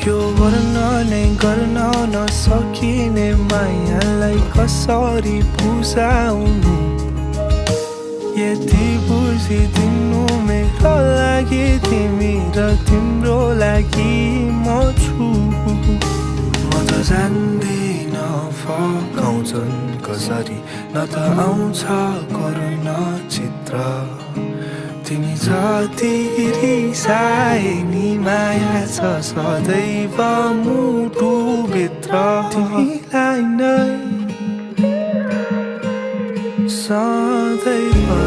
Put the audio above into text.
यो गर्न नै गर्न नसकिने मायालाई कसरी बुझाउनु यति बुझिदिनु मेरो लागि तिमी र तिम्रो लागि म छु म त जान्दिन फकाउँछन् कसरी न त आउँछ करुणा चित्र तिमी जति रिसाए नि माया छ सदैव मुटुभित्र तिमीलाई नै सधैँ